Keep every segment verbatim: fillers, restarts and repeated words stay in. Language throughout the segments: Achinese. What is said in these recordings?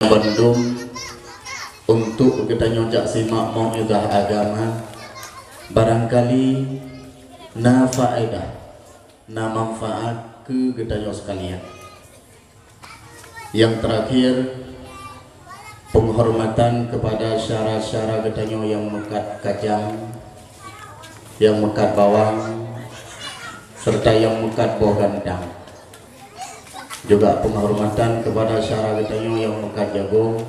Bandum untuk geutanyoe jak simak mau'izah agama, barangkali na faedah, na manfaat keu geutanyoe sekalian. Yang terakhir, penghormatan kepada syara-syara geutanyoe yang meukat kacang, yang meukat bawang, serta yang meukat boh gantang. Juga penghormatan kepada syara geutanyoe yang meukat jagong,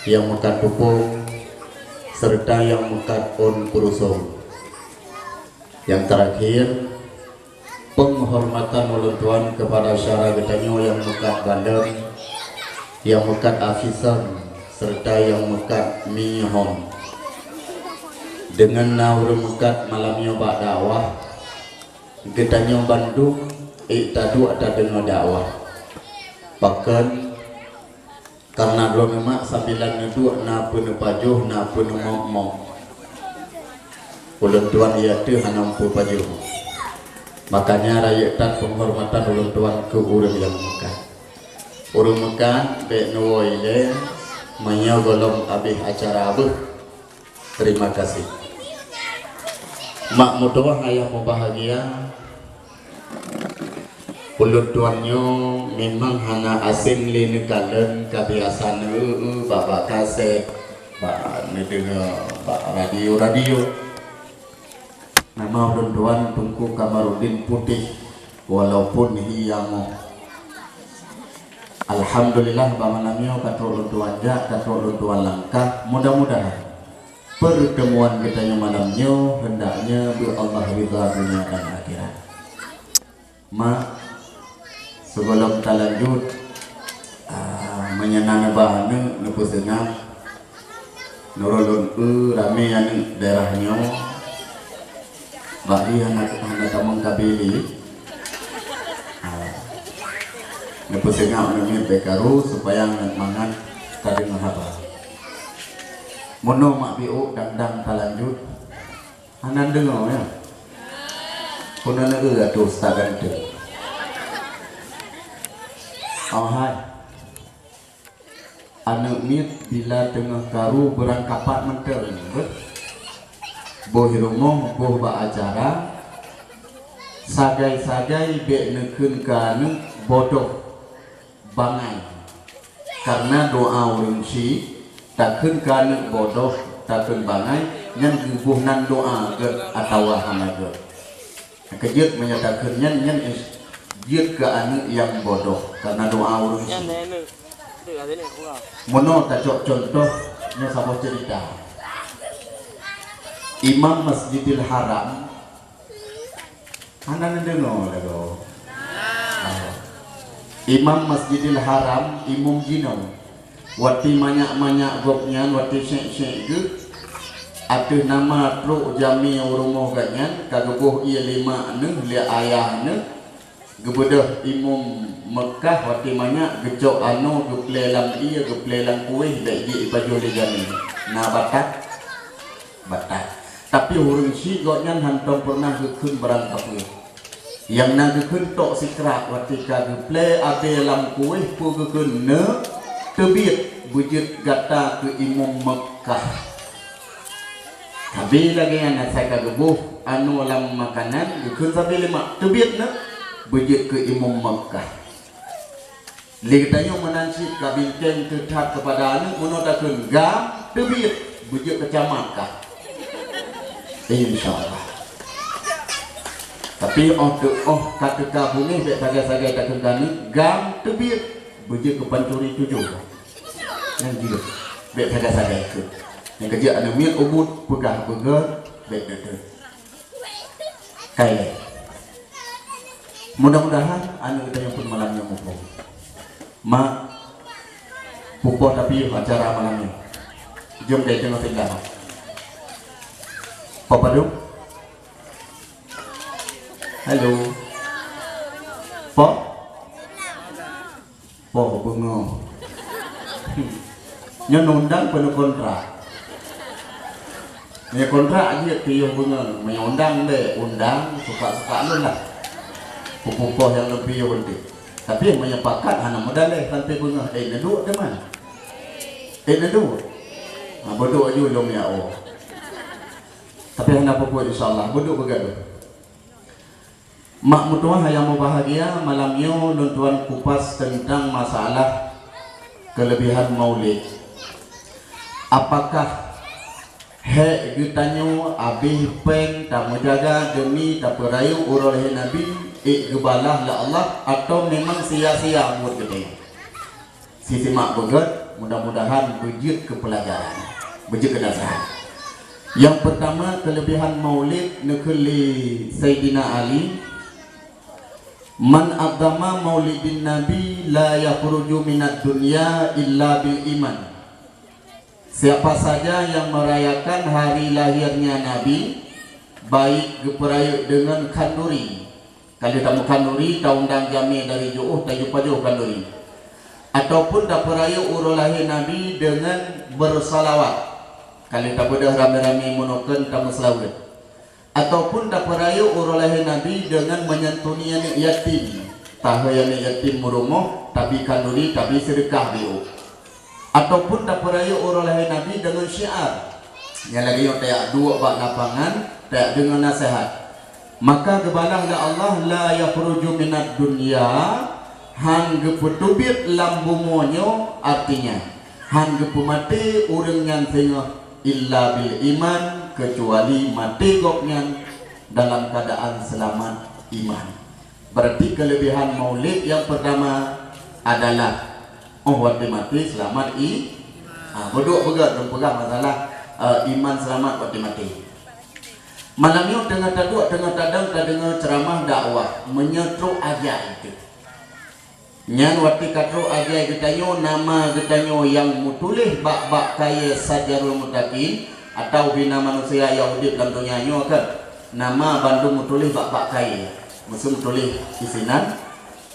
yang meukat tupông, serta yang meukat ôn peurusông. Yang terakhir, penghormatan ulôn tuan kepada syara geutanyoe yang meukat balon, yang meukat afisem, serta yang meukat mie hom. Deungon na ureuëng meukat malam nyoe bak dakwah, geutanyoe bandum ék taduek tadeungoe dakwah. Pakon? Karena droeneuh mak sambilan neuduek na peue neupajoh, na peue neumok-mok. Ulôn tuan ia teuh hana peue pajoh. Makanya rayeuk that penghormatan ulôn tuan keu ureuëng nyang meukat. Ureuëng meukat bék neuwoe ilée, meunyoe gohlom abéh acara beuh. Terima kasih. Mak meutuwah ayah mubahgia, ulôn tuan nyoe memang hana asing lé neukalon, ka biasa neu bak-bak kaset, bak neudeungoe bak radio-radio. Nama ulôn tuan Teungku Kamarudin Putéh, walaupun hi angoh. Alhamdulillah, bak malam nyoe ka trok ulôn tuan jak, ka trok ulôn tuan langkah. Mudah-mudahan pertemuan geutanyoe malam nyoe hendaknya beu Allah ridha dunia dan akhirat. Mak, sigohlom talanjut, ah, meunyoe na neuba aneuëk neupeuseunang, nurot lôn eu ramé aneuëk daerah nyoe, bak di hana, hana tamong kabili. Ah, neupeuseunang aneuëk miet bèk karu supaya ngon mangat tadeungoe haba. Meunoe mak biôk dang-dang talanjut. Hana deungoe, ya? Peue na neueu ateueh Ustaz Ganteng? Oh hai. Aneuëk miet bila teungoh karu beurangkapat mantong, beuh. Boh rumoh, boh bak acara, sagai-sagai bék neukheun keu aneuëk bodoh. Bangai. Karena doa ureuëng syiek, takheun keu aneuëk bodoh, takheun bangai, nyan geuboh nan doa gét atawa hana gét. Keujeuet meunyoe takheun nyan, nyan jeuet keu aneuëk nyang bodoh, karena doa ureuëng syiek. Meunoe tacok contoh, nyoe saboh cerita. Imam Masjidil Haram, hana neudeungoe lagoe. Imam Masjidil Haram, imum jinoe. Watée manyak-manyak gobnyan, watée syek-syek geuh, ateueh nama trok jamé u rumoh gobnyan, ka geuboh ié lé mak neuh, lé ayah neuh, geubeudôh imum Meukah, watée manyak geucok anoe, geuplée lam ié, geuplée lam kuéh, bék jeuet jipajoh lé jamé. Na batat? Batat. Tapi ureuëng syiek gobnyan hántom peureunah geukheun barang kapeue. Nyang na geukheun tok sikrak watée ka geuplée abée lam kuéh peue geukheun, "Neuk, teubiet beujeuet gata keu imum Meukah." Sabe lagée nyan asai ka geuboh anoe lam makanan, geukheun sabe lé mak, "Teubiet neuk, beujeuet keu imum Meukah." Lé geutanyoe meunan cit ka binteng teutat keupada aneuëk meunoe takheun, "Gam, teubiet, beujeuet keu camat kah." Insya Allah. Tapi óh teu-, óh ka teuka beungéh bék sagai-sagai takheun keu aneuëk, "Gam, teubiet, beujeuet keu pancuri tujoh." Nyan jeuet, bék sagai-sagai kheun. Nyang keujeuet aneuëk miet ubit peugah beugét, bék deudeuk. Kai lé. Mudah-mudahan aneuëk geutanyoe pun malam nyoe muphom. Mak, pupoh tapi acara malam nyoe. Jom deh tengok tinggal. Papa dong. Halo. Po? Poh beungoh. Nyoe undang peue kontrak. Nyoe kontrak jeuet piôh beungoh. Meunyoe undang lé, undang suka-suka lôn lah. Peue-peue poh nyang lôn piôh lôn teuh. Tapi meunyoe pakat hana meudaléh sampoe beungoh, eh, neuduek teuma. Eh, neuduek. Ha, beuduek ju lom ya Allah. Tapi hana peue-peue, insya Allah. Beuduek beugadoh. Mak meutuwah nyang mubahgia, malam nyoe lôn tuan kupas teuntang masalah keuleubihan Maulid. Apakah hék geutanyoe abéh péng tameujaga deumi tapeurayeuk uroe lahé Nabi, ék geubalah lé Allah, atawa memang sia-sia buet geutanyoe? Sisimak beugét, mudah-mudahan beujeuet keu peulajaran, beujeuet keu naseuhat. Nyang peurtama, keuleubihan Maulid neukheun lé Saidina Ali, "Man 'azzama maulidin Nabi la yakhruju minad dunya illa bil iman." Siapa saja yang merayakan hari lahirnya Nabi, baik geupeurayeuk deungon khanduri, ka lheueh tamukhanduri, taundang jamé dari jiôh, tajoh-pajoh khanduri, ataupun tapeurayeuk uroe lahé Nabi deungon beusalawat, ka lheueh tabeudôh ramé-ramé meunoe kheun tameuseulaweuet, ataupun tapeurayeuk uroe lahé Nabi deungon menyantuni aneuk yatim, tahôi aneuk yatim meurumoh, tabi khanduri, tabi seudeukah beu, ataupun tapeurayeuk uroe lahé Nabi deungon syiar. Nyang lagée nyoe tajak duek bak lapangan, tajak deungoe naseuhat. Maka geubalah lé Allah, "La yakhruju minad dunya", han geupeuteubiet lam bumoe nyoe, artinya han geupeumaté ureuëng nyan singoh, "illa bil iman", keucuali maté gobnyan dalam keuadaan seulamat iman. Berarti keuleubihan Maulid nyang peurtama adalah, oh watée maté seulamat i-, ha, beuduek beugét lôn peugah masalah, eh, iman seulamat watée maté. Malam nyoe teungoh taduek, teungoh tadong tadeungoe ceuramah dakwah, meunyoe trok ajaéh teuh. Nyan watée ka trok ajaéh geutanyoe, nama geutanyoe nyang meutuléh bak-bak kayée Syajarul Muttaqin, atawa bina manusia nyang udeb lam donya nyoe kan, nama bandum meutuléh bak-bak kayée. Meuseu meutuléh disinan,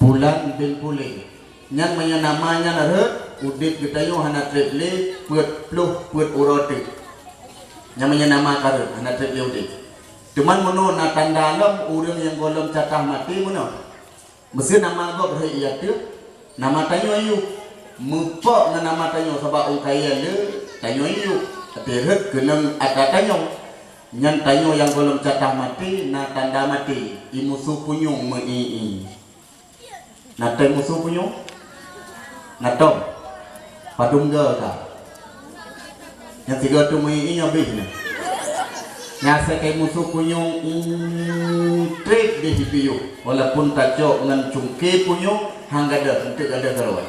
Pulan bin Pulan. Nyan meunyoe nama nyan rhot, udeb geutanyoe hana treb lé peuet ploh peuet uroe teuk. Nyan meunyoe nama ka rhot, hana treb lé udeb. Teuma meunoe na tanda lom ureuëng nyang gohlom catah maté meunoe. Meuseu nama gob rhot i ateueh, nama tanyoe yub. Meupok ngon nama tanyoe sabab ôn kayée le tanyoe yub. Tapi rhot keunong atra tanyoe. Nyan tanyoe nyang gohlom catah maté na tanda maté, i musoh punyueng meu-i-i. Na tem musoh punyueng? Na tom? Padum goe ka? Nyang sigoe teumui nyoe bih nyoe. Nyang asai kai musoh punyueng, mm, treb deh dipiôh. Walaupun tacok ngon cungke punyueng, han gadôh, eunteuk gadôh keurôi.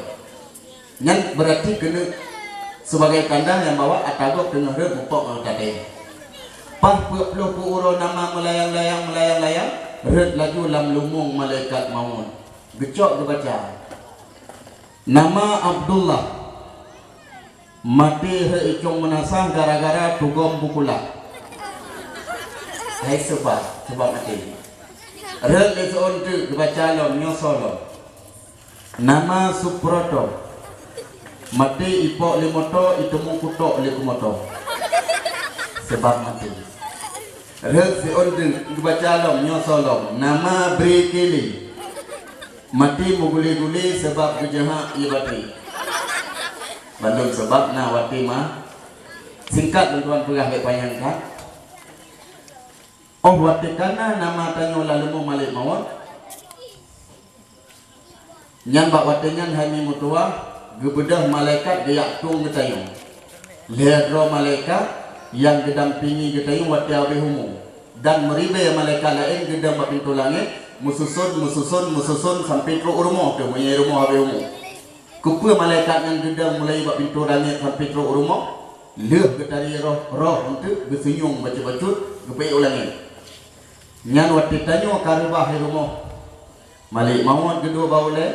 Nyan beurati keuneuk sibagai tanda nyang bahwa atra gob teungoh rhot mupok ngon atra teuh. Paih peuet ploh peuet uroe nama meulayang-layang, meulayang-layang, rhot laju lam lumueng malaikat mawöt. Geucok geubaca, "Nama Abdullah, maté rhot icong meunasah gara-gara tugom bukula." Hai seubab, seubab maté. Rhot lé seuôn teuk geubaca lom, nyoe soe lom. "Nama Suproto, maté ipok lé moto, iteumé kutok lé keumoto." Seubab maté. Rhot seuôn teuk geubaca lom, nyoe soe lom. "Nama Brekele, maté meugule-gule sabab geujeuhak ié batri." Bandum seubab na watée ma. Singkat lôn tuan peugah lé panyang that. Oh watée ka na nama tanyoe lam lumueng malaikat mawöt, nyan bak watée nyan hai mi meutuwah geubeudôh malaikat geujak tueng geutanyoe. Lhée droe malaikat nyang geudampingi geutanyoe watée habéh umu, dan meuribée malaikat laén geudong bak pintoe langét, meususon, meususon, meususon sampoe trok u rumoh teuh meunyoe rumoh habéh umu. Keupeue malaikat nyan geudong mulai bak pintoe langét sampoe trok u rumoh? Lheueh geutari roh, roh eunteuk geuseunyueng bacut-bacut geupeuék u langét. Nyan watée tanyoe ka reubah di rumoh, malaikat mawöt geudua ba ulée,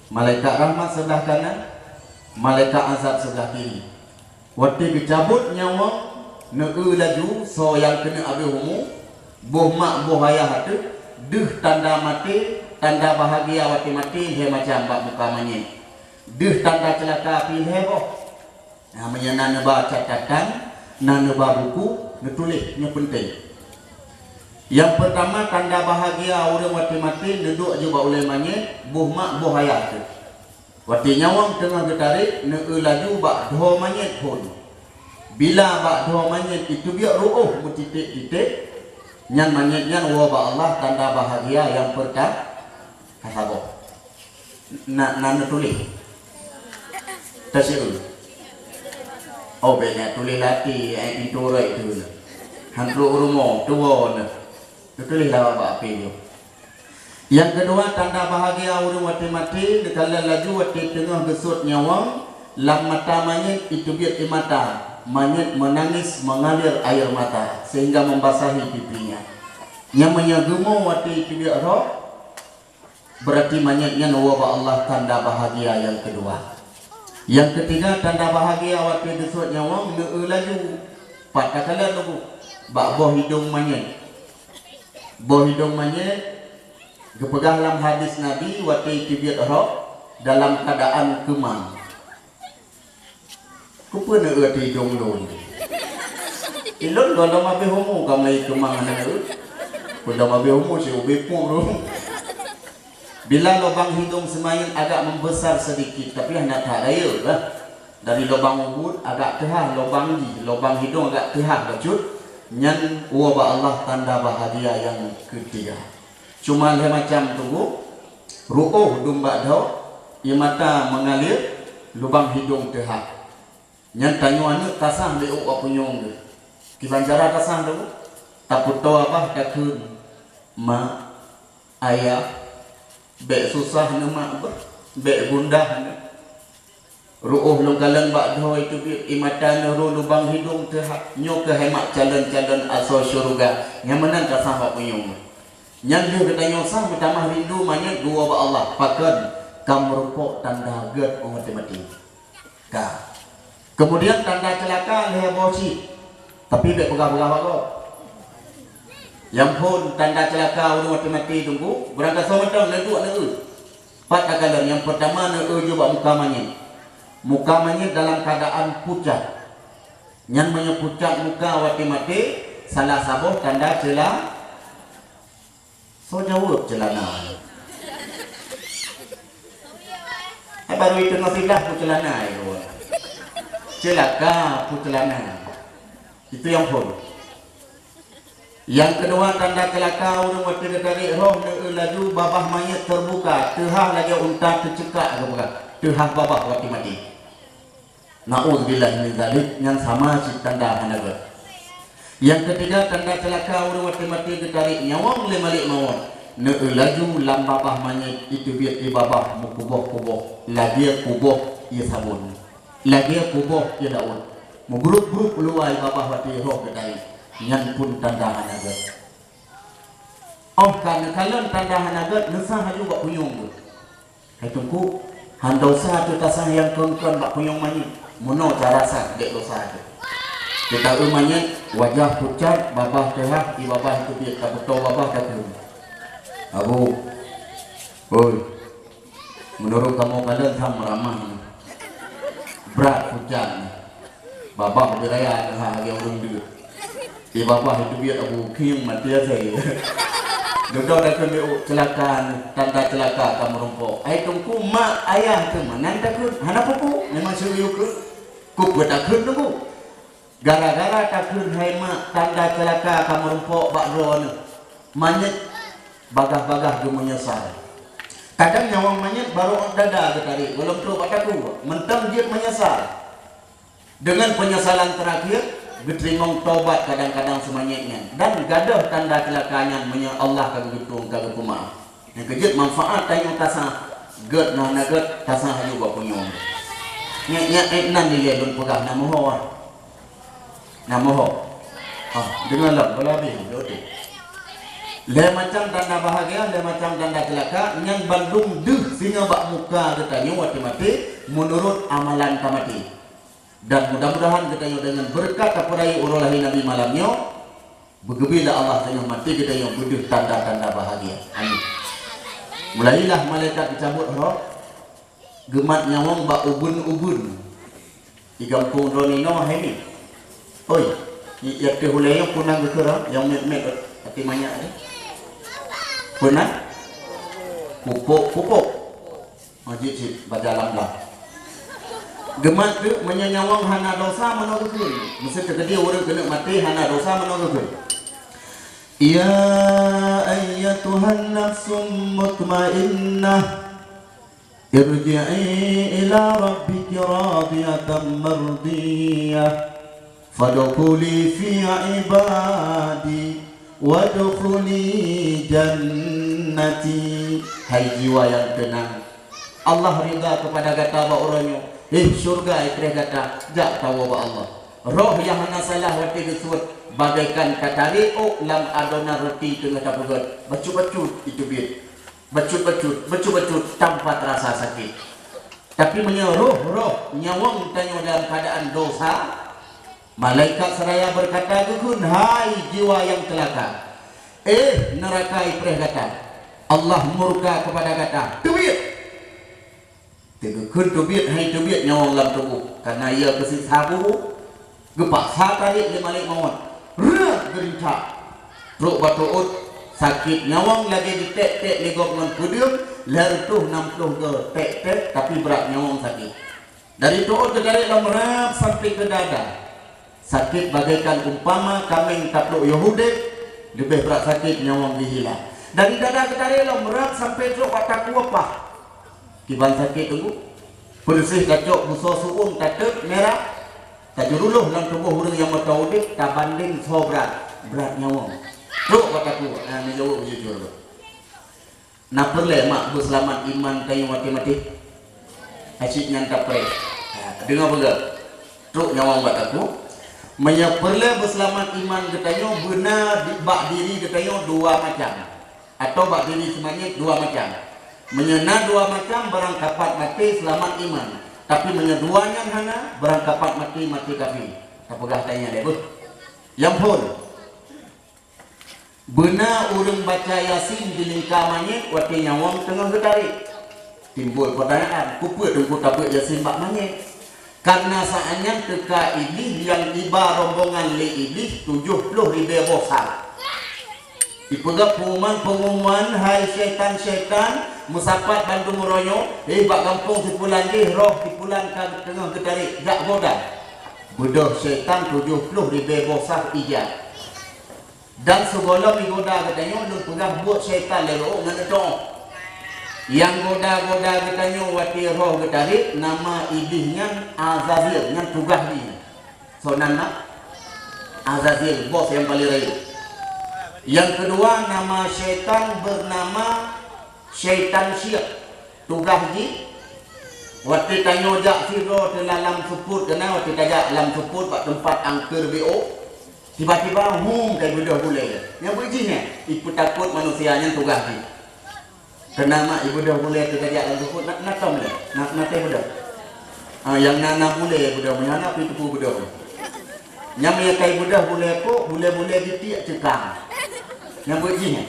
malaikat rahmat seublah kanan, malaikat azab seublah kiri. Watée geucabot nyawöng, neueu laju soe nyang keuneuk abéh umu, boh mak boh ayah ateueh, deuh tanda maté, tanda bahagia watée maté lhée macam bak muka manyét. Deuh tanda ceulaka pih lhée boh. Na meunyoe na neuba catatan, na neuba buku, neutuléh, nyoe peunteng. Nyang peurtama tanda bahagia ureuëng watée maté neuduek aju bak ulée manyét, boh mak boh ayah teuh. Watée nyawöng teungoh geutarek, neueu laju bak dhoe manyét phon. Bila bak dhoe manyét iteubiet ruôh meutiték-titék, nyan manyét nyan woe bak Allah tanda bahagia nyang peurta-, ka saboh. Na, na neutuléh? Taseueu. Oh, bék na tuléh lam até, eh, pintoe rot teuh na. Han trok u rumoh, tuwoe na. Neutuléh lam bak api nyoe. Nyang keudua, tanda bahagia ureuëng watée maté, neukalon laju watée teungoh geusut nyawöng, lam mata manyét iteubiet ie mata, manyét meunangis meungalir air mata, sehingga membasahi pipinya. Nyang meunyoe geumo watée iteubiet roh, Beurati manyét nyan woe bak Allah tanda bahagia nyang keudua. Nyang keutiga tanda bahagia watée geusôt nyawöng neueu laju. Pat takalon laju bak boh hidông manyét. Boh hidông manyét geupeugah lam hadis Nabi watée teubiet roh dalam keuadaan keumang. Keupeue neueu hidông lôn? Ilôn gohlom habéh umu ka mulai keumang hana neueu. Gohlom habéh umu si ubé puek lôn. Bila lubang hidông seumanyét agak membesar sedikit, tapi hana that rayeuk lah. Dari lubang ubit agak teuhah lubang jih, lubang hidông agak teuhah bacut, nyan woe bak Allah tanda bahagia nyang keutiga. Cuma lhée macam teungku, ruôh dum bak dhoe, ie mata meungalir, lubang hidông teuhah. Nyan tanyoe aneuëk tasah lé ôk bak punyueng geuh. Kiban cara tasah lé ôk? Tapeutoe babah takheun, "Mak, ayah, bék susah neuh mak beuh, bék gundah neuh." Ruôh lôn kalon bak dhoe teubiet ie mata neuh, lubang hidông teuhah, nyoe keuh hai mak calon-calon asoe syeuruga nyang meunan tasah bak punyueng. Nyan lheueh geutanyoe sah meutamah rindu manyét geuwoe bak Allah, pakon ka meurumpok tanda gét óh maté-maté. Ka. Keumudian tanda ceulaka lhée boh cit, tapi bék peugah-peugah bak gob. Nyang phon tanda ceulaka ureuëng maté-maté teungku, beurangkasoe mantong neuduek neueu. Pat takalon nyang peurtama neueu ju bak muka manyét. Muka manyét dalam keuadaan pucat. Nyan meunyoe pucat muka watée maté, salah saboh tanda ceula-, soe jaweueb ceulana. Eh, baru itu nasidah peuceulana itu. Ceulaka peuceulana. Itu nyang phon. Nyang keudua tanda ceulaka ureuëng watée geutarek roh neueu laju babah manyét teubuka, teuhah lagée unta teuceukak geupeugah, teuhah babah watée maté. Naudzubillah min dzalik, nyan sama cit tanda hana gét. Nyang keutiga tanda ceulaka ureuëng watée maté geutarek nyawöng lé malek mawöt, neueu laju lam babah manyét iteubiet ie babah meukuboh-kuboh lagée kuboh ie sabon. Lagée kuboh ie daun, meubrôk-brôk luwa ie babah watée roh geutarek, nyan pun tanda hana gét. Óh ka neukalon tanda hana gét, neusah laju bak punyueng geuh. Hai teungku, han desya teuh tasah nyang kon-kon bak punyueng manyét, meunoe cara sah bék desya teuh. Teuka eu manyét, wajah pucat, babah teuhah, ie babah teubiet, tapeutoe babah takheun, "Abu, oi, meunurot kamoe kalon tham meuramah nyoe. Brat pucat nyoe. Babah ubé raya teuhah lagée ureuëng deuek. Ie babah iteubiet abu khieng maté asai." Dudoe takheun lé ôk ceulaka nyoe, tanda ceulaka ka meurumpok. Hai teungku, mak ayah teuh meunan takheun, hana peue-peue, memang seuyue keuh. Keupeue takheun teungku? Gara-gara takheun hai mak tanda ceulaka ka meurumpok bak droeneuh, manyét bagaih-bagaih geumeunyeusal. Kadang nyawöng manyét barô ôt dada geutarek, gohlom trok bak takue, mantong jeuet meunyeusal. Deungon peunyesalan teurakhir, geuteurimong tobat kadang-kadang seumanyét nyan, dan gadôh tanda ceulaka nyan meunyoe Allah ka geutueng, ka geupeumaáf. Nyang keujeuet manfaat tanyoe tasah, gét na hana gét, tasah laju bak punyueng. Nyang, nyang, eh, nan dilée lôn peugah na meuho, ah. Na meuho. Ah, deungoe lom, bala bih, beutôi. Lhée macam tanda bahagia, lhée macam tanda ceulaka, nyan bandum deuh singoh bak muka geutanyoe watée maté, meunurot amalan tamaté. Dan mudah-mudahan geutanyoe deungon beureukat tapeurayeuk uroe lahé Nabi malam nyoe, beugeubri lé Allah teungoh maté geutanyoe beudeuh tanda-tanda bahagia. Amin. Mulailah malaikat geucabot roh, geumat nyawöng bak ubeuen-ubeuen di gampông droeneuh nyoe hai nyoe. Oi, i-, i ateueh ulée nyoe peue na geukeurah nyang mét-mét até manyak nyoe? Peue na? Pupôk-pupôk. Oh, jeuet cit baca lam-lam. Geumat teuk meunyoe nyawöng hana desya meunoe geukheun. Meusé teukeudi ureuëng keuneuk maté hana desya meunoe geukheun. Ya ayyatuhan nafsul mutmainnah, irji'i ila rabbiki radiyatan mardiyah. Fadkhuli fi ibadi wadkhuli jannati. Hai jiwa nyang teunang, Allah ridha keupada gata bak uroe nyoe. Heh syeuruga, ipreh gata, jak tawoe bak Allah. Roh nyang hana salah watée geusuet bagaikan tatarek ôk lam adonan ruti teungoh tapeugét, bacut-bacut iteubiet. Bacut-bacut, bacut-bacut tanpa terasa sakit. Tapi meunyoe roh-roh nyawöng tanyoe dalam keadaan desya, malaikat seraya berkata geukheun, "Hai jiwa nyang teulaka, eh, neuraka ipreh gata! Allah murka keupada gata! Teubiet!" Teugeukeun teubiet hai teubiet nyawöng lam tuboh, kareuna ia keusiksa bubu. Geupaksa tarek lé malaikat mawöt, reuet geurincak. Trok bak teuôt, sakét nyawöng lagée jiték-ték lé gob ngon peudeueng, lhée reutôh nam ploh goe ték-ték, tapi brat nyawöng sakét. Dari teuôt geutarek lom rab sampai keu dada. Sakét bagaikan umpama kaméng taplôk yoh udeb, leubeh brat sakét nyawöng jihilang. Dari dada geutarek lom rab sampai trok bak takue paih. Kiban sakét teungku, peureuséh tacok beusoe su'ueng tateuk mirah, tajurulôh lam tuboh ureuëng nyang meuteudeh tabandeng soe brat, brat nyawöng. Trok bak takue, na neujaweueb jujur. Na peureulée mak beuseulamat iman tanyoe watée maté? Asyik nyan tapreh. Ha, deungoe peugah. Trok nyawöng bak takue. Meunyoe peureulée beuseulamat iman geutanyoe beuna di, bak diri geutanyoe dua macam. Atau bak diri seumanyét dua macam. Meunyoe na dua macam, barang kapat maté seulamat iman. Tapi meunyoe dua nyan hana, barang kapat maté, maté kafé. Tapeugah tanyoe lé beuh. Nyang phôn. Beuna ureuëng baca Yasin di lingka manyét watée nyawöng teungoh geutarek. Timbul peutanyaan, keupeue teungku tabeuet Yasin bak manyét? Kareuna saát nyan teuka Iblih nyang iba rombongan lé Iblih tujoh ploh ribée boh sar. Ipeugah peungumuman-peungumuman, "Hai syaitan-syaitan, meusapat bandum uroe nyoe, eh, bak gampông sipulan jih roh sipulan ka teungoh geutarek, jak goda." Beudôh syaitan tujoh ploh ribée boh sar ijak. Dan sigohlom igoda geutanyoe lôn peugah buet syaitan lé roh ngon neutoh. Nyang goda-goda geutanyoe watée roh geutarek, nama Iblih nyan Azazil, nyan tugaih jih. Soe nan na? Azazil, bos nyang paleng rayeuk. Nyang keudua nama syaitan bernama syaitan syik. Tugaih jih, watée tanyoe jak sidroe teulalam seupôt, keunan watée tajak lam seupôt bak teumpat angkeu B O, tiba-tiba hum kai beudôh bulée. Nyang beuet jih nyan, ipeutakot manusia, nyan tugaih jih. Keunan mak ibeudôh bulée teuh tajak lam seupôt, na, na tom lé, na, na teuh beudôh. Ah, nyang na, na bulée beudôh, nyang na pih teupeu beudôh. Nyang meunyo kai beudôh bulée kok, bulée-bulée jitiek ceukang. Nyang beuet jih nyan.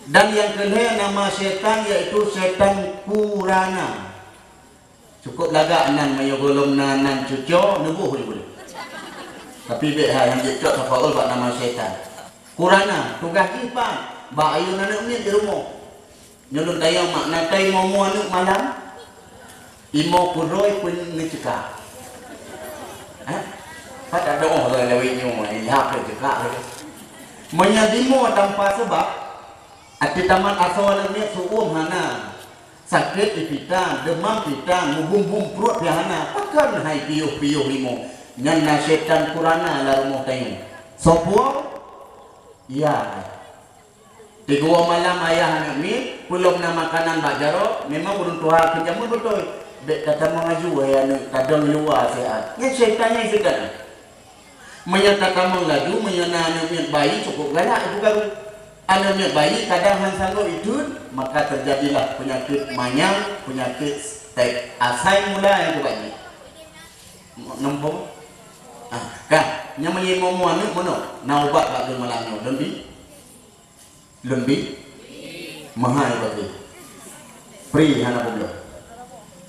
Dan nyang keulhée nama syaitan, yaitu syaitan Kurana. Cukup lagak nan, meunyoe gohlom na nan cuco, neuboh di ulée. Tapi bék hai, nyang jicok tafaul bak nama syaitan. Kurana, tugaih jih pat, bak ayun aneuëk miet di rumoh. Nyoe lôn tanyong mak, na tai momo aneuëk malam? Imo kudroe pun neucekak. Eh? Pat ada oh lawét nyoe, eh, lhap lé cekak lé. Meunyo dimo tanpa seubab, até tamat asoe leumiet su'uem hana, sakét di pitan, deumam pitan, meuhum-hum pruet pih hana, pakon hai piôh-piôh limo. Nyan na syaitan Kurana lam rumoh tanyoe. Soe puwoe? Ya. Tigoe malam ayah aneuëk miet, peulom na makanan bak jaroe, memang ureuëng tuha keu jameun beutôi. Bék tatamong laju, hai aneuëk, tadong luwa siat. Nyan syaitan nyan syaitan. Meunyo tatamong laju, meunyo na aneuëk miet bayi, cukup galak ibu garu. Aneuëk miet bayi kadang han sanggob itheun, maka teujadilah peunyakét manyang, peunyakét stek. Asai mula nyang keubayi. Nampak? Ah, kan? Nyan meunyo momo aneuëk meunoe, na ubat bak lôn malam nyoe, lôn bi. Lôn bi? Meuhai bagi. Pri hana peubloe.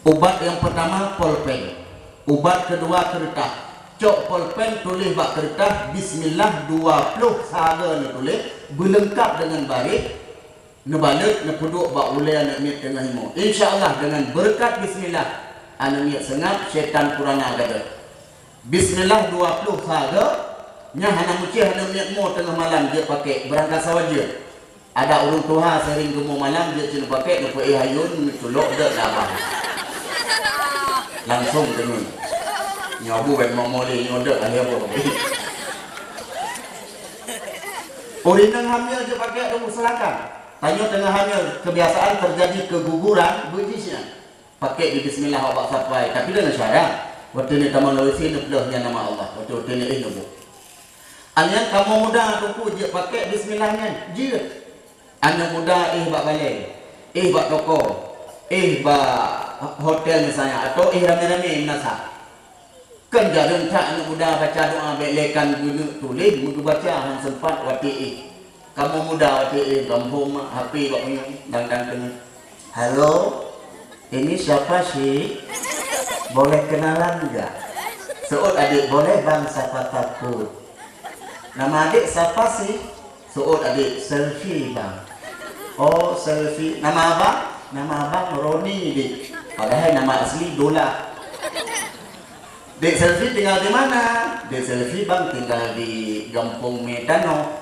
Ubat nyang peurtama polpen. Ubat keudua keureutah. Cok polpen tuléh bak keureutah bismillah dua ploh saga neutuléh, beuleungkap deungon baréh. Neubalot, neupeuduek bak ulée aneuk miet teungoh imo. Insya Allah, deungon beureukat bismillah, aneuk miet seungab, syaitan purana gadôh. Bismillah dua ploh sa geu, nyan hana meucéh aneuk miet mo teungoh malam jeuet pakék, beurangkat sawa jeuet. Adak ureuëng tuha seuring geumo malam jeuet cit pakék, neupeuéh ayôn, neuculok deuek lam abah. Langsong deungon. Nyoe bu ben mo-mo lé nyoe deuek akhé boh. Ureuëng nyang hamil jeuet pakék, teuma silakan. Tanyoe teungoh hamil, kebiasaan terjadi keguguran, beujih nyan. Pakék di bismillah bak sapai, tapi deungon syarat. Watée nyoe tamong lam W C neupeuleueh nyan nama Allah. Watée, watée nyoe éh neuboh. Nyan kamoe muda teungku jeuet pakék bismillah nyan, jeuet. Aneuk muda éh bak balée, éh bak toko, éh bak hotel misalnya, atau éh ramé-ramé meunasah. Kan jareueng that aneuk muda baca doa bék lé kan geuneuk tuléh meugeubaca han seumpat watée éh. Kamoe muda watée éh gampông mak H P bak meunyoe dang-dang teungoh. "Halo, ini siapa sih? Boleh kenalan nggak?" Seuôt adék, "Boleh bang, siapa takut." "Nama adik siapa sih?" Seuôt adék, "Selfie bang." "Oh, Selfie. Nama abang?" "Nama abang Roni, Dik." Padahai nama asli Dola. "Dek Selfie tinggal di mana?" "Dek Selfie bang tinggal di Gampong Metano."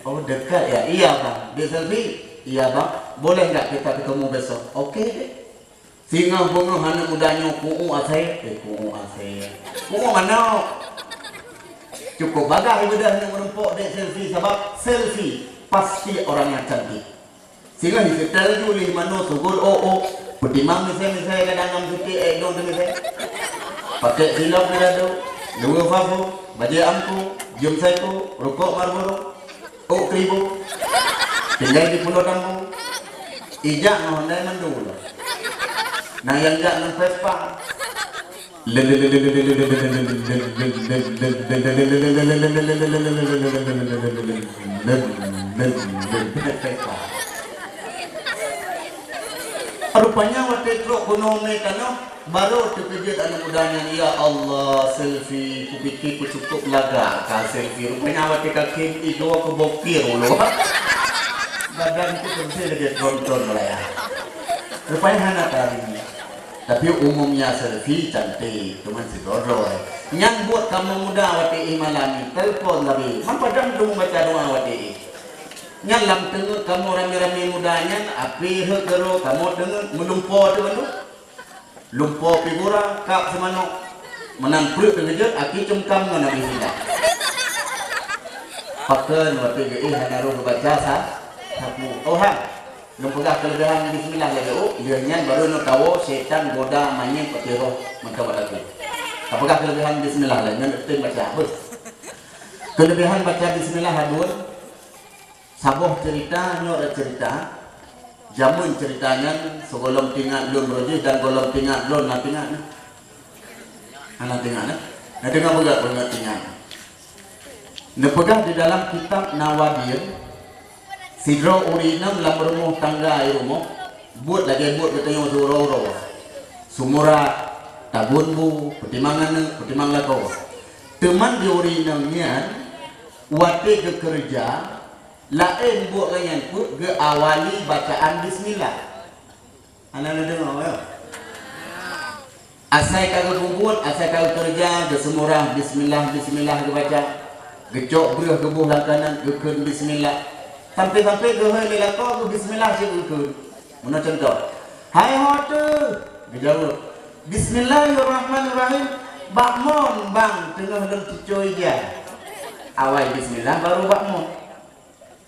"Oh, dekat ya?" "Iya bang." "Dek Selfie?" "Iya bang." "Boleh nggak kita ketemu besok?" "Oke deh." Singoh beungoh aneuk muda nyoe ku'u asée, eh ku'u asée. Ku'u manok. Cukup bagaih ibadah nyang meureumpok dek Selfie, sabab Selfie pasti orang yang cantik. Singoh isetel ju lé manoe sugul ôk-ôk, peutimang misai-misai kadang ngon putih, eh dong teumisai. Pakék silop neurado, luweue Fafo, bajée ampu, jeuem Seiko, rukok Marlboro, ôk Kribo. Tinggai di Pulo Tambu. Ijak ngon Honda Mandu. Nang nyang jak ngon Vespa. Rupanya watée trok keunoe mé tanoh, barô teukeujot aneuk muda nyan, "Ya Allah, Selfie, kupike peucukôp lagak ka Selfie." Rupanya watée ka khem igoe keu bokir ulo. Badan tu bersih lagée tron-tron meuraya. Rupanya hana tari. Tapi umumnya Selfie cantik, teuma sidroe-droe. Nyan buet kamoe muda watée éh malam nyan, telepon sabe. Man padam teuma baca doa watée éh. Nyan lam teungeut kamoe ramé-ramé muda nyan, api heuet keudroe kamoe teungeut meulumpo teuh bandum. Lumpo figura, kab seumanok. Meunan pruet teukeujot, aki cungkam ngon Nabi Musa. Pakon watée geuéh hana roh geubaca sa-, sapeue. Oh, han. Lôn peugah keuleubehan bismillah lagée ôk, lheueh nyan barô neukawoe syaitan goda manyét patéh roh mantong bak takue. Tapeugah keuleubehan bismillah lagée nyan, neutem baca. Beuh. Keuleubehan baca bismillah aduen, saboh ceurita nyoe adalah ceurita, jameun ceurita nyan sigohlom teuingat lôn meureujeue dan gohlom teuingat lôn na teuingat na. Hana teuingat na. Na teuingat peugah, peugah teuingat. Neupeugah di dalam kitab Nawadir, sidroe ureuëng inong lam rumoh tangga i rumoh, buet lagée buet geutanyoe siuroe-uroe. Seumurat, tabon bu, peutimang aneuëk, peutimang lakoe. Teuma di ureuëng inong nyan, watée geukeureuja, laén buet geuh nyan peuet geuawali bacaan bismillah. Hana neudeungoe, ya? Asai ka geupeubuet, asai ka geukeureuja, geuseumurah, bismillah, bismillah geubaca. Geucok breueh geuboh lam kanan, geukheun bismillah. Sampai-sampai geuhôi lé lakoe, geu bismillah cit geukheun. Meunoe cuntoh, "Hai ho teuh," geujaweueb, "Bismillahirrahmanirrahim, bak mon bang teungoh lôn tico ija." Awai bismillah baru bak mon.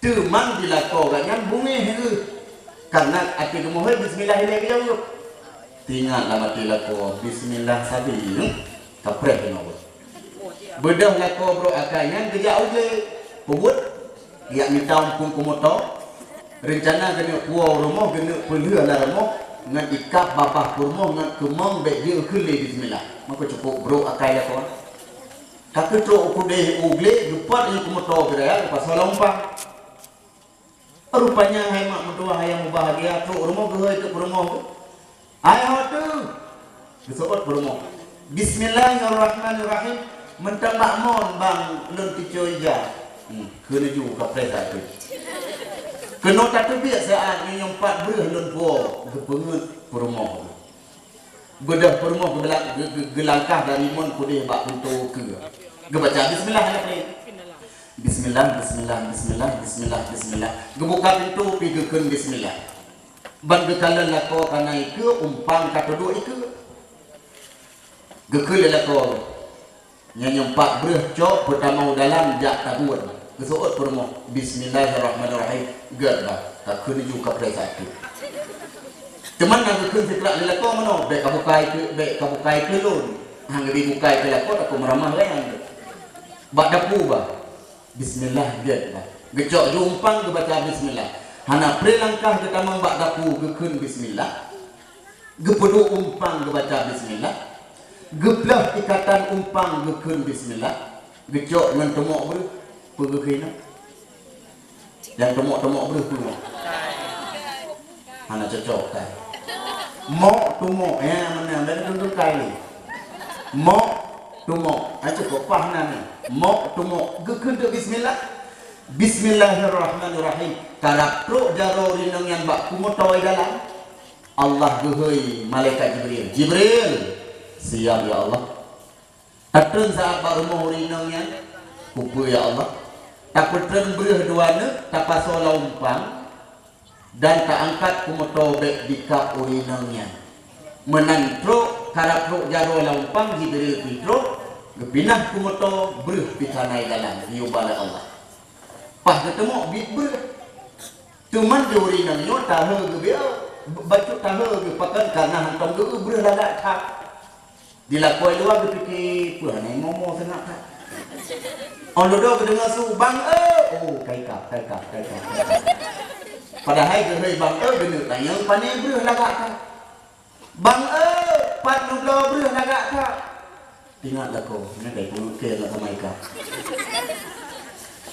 Teuma di lakoe gobnyan beungéh geuh, kareuna até geumeuhôi bismillah ilée geujaweueb. Teuingat lam até lakoe, bismillah sabe, hmm, kapreh keunoe. Beudôh lakoe brok akai nyan geujak u glé, peubuet, geujak mita umpung keu moto. Reuncana geuneuk puwoe u rumoh, geuneuk peulheueh lam rumoh, ngon ikab babah peurumoh ngon keumong bék jeuet kheun lé bismillah. Maka cukôp brok akai lakoe. Ka keutrok u keudeh u glé, geupot ié keu moto geuraya geupasoe lam umpang. Rupanya hai mak meutuwah nyang mubahgia trok rumoh geuhôi teuk peurumoh geuh. "Hai ho teuh!" Geuseuôt peurumoh. "Bismillahirrahmanirrahim. Mantong bak mon bang lôn tico ija." Hmm, keuneuk ju kapreh that teuh. Keunoe tateubiet siat, meunyoe pat breuh lôn puwoe, geupeungeuet peurumoh. Beudôh peurumoh geubela-, ge-, ge-, geulangkah dari mon keudeh bak pintoe keue. Geubaca bismillah hana preh. Bismillah, bismillah, bismillah, bismillah, bismillah. Geubuka pintoe pih geukheun bismillah. Ban geukalon lakoe ka na ikeue, umpang ka teuduek ikeue. Geukheun lé lakoe, "Nyan nyang pat breuh cok peutamong dalam jak tabuet." Geuseuôt peurumoh, "Bismillahirrahmanirrahim." Gét bah, ka kheun ju kapreh satu. Teuma na geukheun sikrak lé lakoe meunoe, "Bék kabukai keu, bék kabukai keu lôn." Hang geubri bukai keu lakoe, takot meuramah laén. Bak dapu bah. Bismillah gét bah. Geucok ju umpang geubaca bismillah. Hana preh langkah geutamong bak dapu geukheun bismillah. Geupeuduek umpang geubaca bismillah. Geuplah ikatan umpang geukheun bismillah. Geucok ngon teumok breuh, peugeuh keunan. Nyang teumok-teumok breuh peue? Hana cocok kan? Mok teumok, ya, mana? Dari dulu kali. Mok teumok. Ah, cukup pah na ni. Mok teumok. Geukheun bismillah. Bismillahirrahmanirrahim. Karab trok jaroe rinong nyan bak kumotoe dalam. Allah geuhôi malaikat Jibril. "Jibril!" "Siap, ya Allah." Tatreun saat bak rumoh ureueng inong nyan, "Peue, ya Allah?" "Tapeutreun breuh dua neuk, tapasoe lam umpang, dan taangkat kumotoe bék dikab ureueng inong nyan." Meunan trok, karab trok jaroe lam umpang, Jibril pih trok, geupinah kumotoe breuh pih hana dalam, geuyue ba lé Allah. Paih geuteumok biet breuh. Teuma di ureueng inong nyoe tahe geubeuet, bacut tahe geupakon kareuna hántom geu breuh lagak that. Di lakoe luwa geupike, "Peue hana momo seungat that." Óh lheueh geudeungoe su, "Bang, eu!" Oh, ka ikab, ka ikab, ka ikab, ka ikab. Padahai geuhôi "Bang, eu!" geuneuk tanyong pane breuh lagak that. "Bang, eu! Pat neubloe breuh lagak that?" Ingat lakoe, nyan dai peungukée lam sama ikab.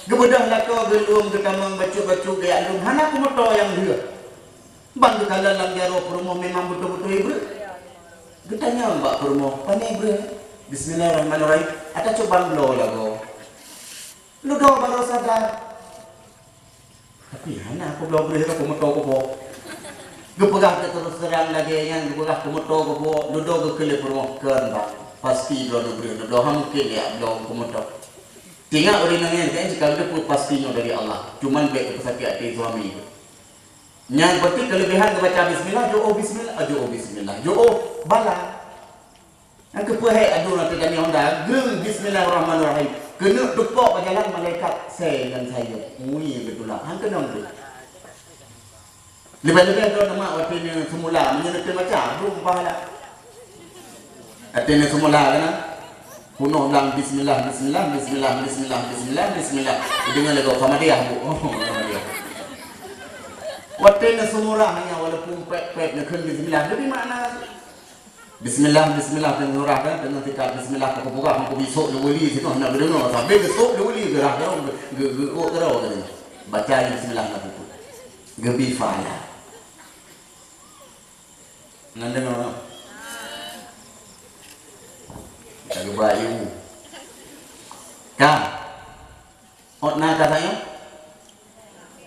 Geubeudôh lakoe geulom geutamong bacut-bacut geuyak lom, hana kumotoe nyang lheueh. Ban geukalon lam jaroe peurumoh memang beutôi-beutôi breuh. Geutanyong bak peurumoh, "Pane breuh?" "Bismillahirrahmanirrahim." "Ata cok bang bloe lagoe." Ludoe barô sadar. Tapi hana kubloe breuh, kumotoe kuboh. Geupeugah teuteurang lagée nyan, geupeugah kumotoe kuboh, ludoe geukheun lé peurumoh, "Kheun bah, pasti droeneuh breuh, ludoe hana mungken jak bloe kumotoe." Ingat ureueng inong nyan, kan, jika geuteupeue pasti nyoe dari Allah, cuman bék geupeusakét até suami. Nyang penting keuleubehan geubaca bismillah, jiôh bismillah, jiôh bismillah, jiôh bala. Nyang keupeue hék adoe na teuh Honda, greueng bismillahirrahmanirrahim. Keuneuk teupok bak jalan malaikat sée ngon sayeuep. Ui, geutulak. Han keunong teuh. Leubeh-leubeh droeneuh mak watée nyoe seumula, meunyoe neuteuh baca, dum pahala. Watée nyoe seumula kan? Peunoh lam bismillah, bismillah, bismillah, bismillah, bismillah, bismillah. Deungoe lagoe Muhammadiyah, Bu. Oh, Muhammadiyah. Watée nyoe seumula hanya walaupun pet-pet neukheun bismillah, jadi makna Bismillah, bismillah, teungoh rah kan, teungoh tingkat bismillah, pukul-pukul, pukul bisok lewali situ hana geudeungoe, tapi besok lewali geurah jauh, ge-, ge-, ge-, geurah tadi. Baca bismillah lah pukul. Gebi fa'ala. Nan deungoe. Kita geubra ilmu. Ka. Ôt na ka sayang?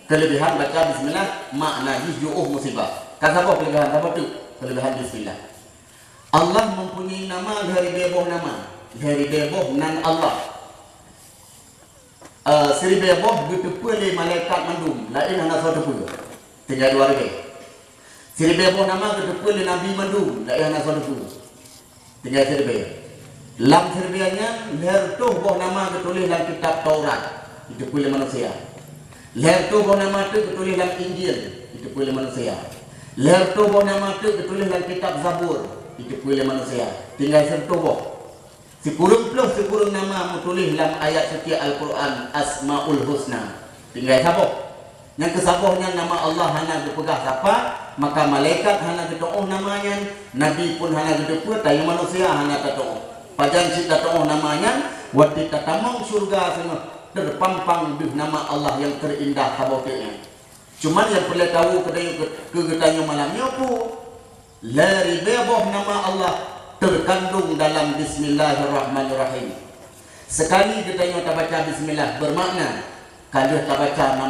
Keuleubehan baca bismillah, makna jih jiôh musibah. Ka saboh keuleubehan, saboh teuk keuleubehan bismillah. Allah mempunyai nama lhée ribée boh nama, lhée ribée boh nan Allah. Eh, siribée boh geuteupeue lé malaikat mandum, laén hana soe teupeue. Tinggai dua ribée. Siribée boh nama geuteupeue lé nabi mandum, laén hana soe teupeue. Tinggai siribée. Lam siribée nyan, lhée reutôh boh nama geutuléh lam kitab Taurat, jiteupeue lé manusia. Lhée reutôh boh nama teuk geutuléh lam Injil, jiteupeue lé manusia. Lhée reutôh boh nama teuk geutuléh lam kitab Zabur, jiteupeue lé manusia. Tinggai sireutôh boh. Sikureueng ploh sikureueng nama meutuléh lam ayat suci Al-Quran, Asmaul Husna. Tinggai saboh. Nyang keusaboh nyan nama Allah hana geupeugah sapa, maka malaikat hana geutu'oh nama nyan, nabi pun hana geuteupeue, tanyoe manusia hana tatu'oh. Pajan cit tatu'oh nama nyan, watée tatamong syeuruga singoh teupampang deuh nama Allah nyang teurindah saboh teuk nyan. Cuman nyang peureulée tahu keu geutanyoe malam nyoe peue? Lhée ribée boh nama Allah teukandong dalam Bismillahirrahmanirrahim. Seukali geutanyoe tabaca bismillah, beumakna ka lheueh tabaca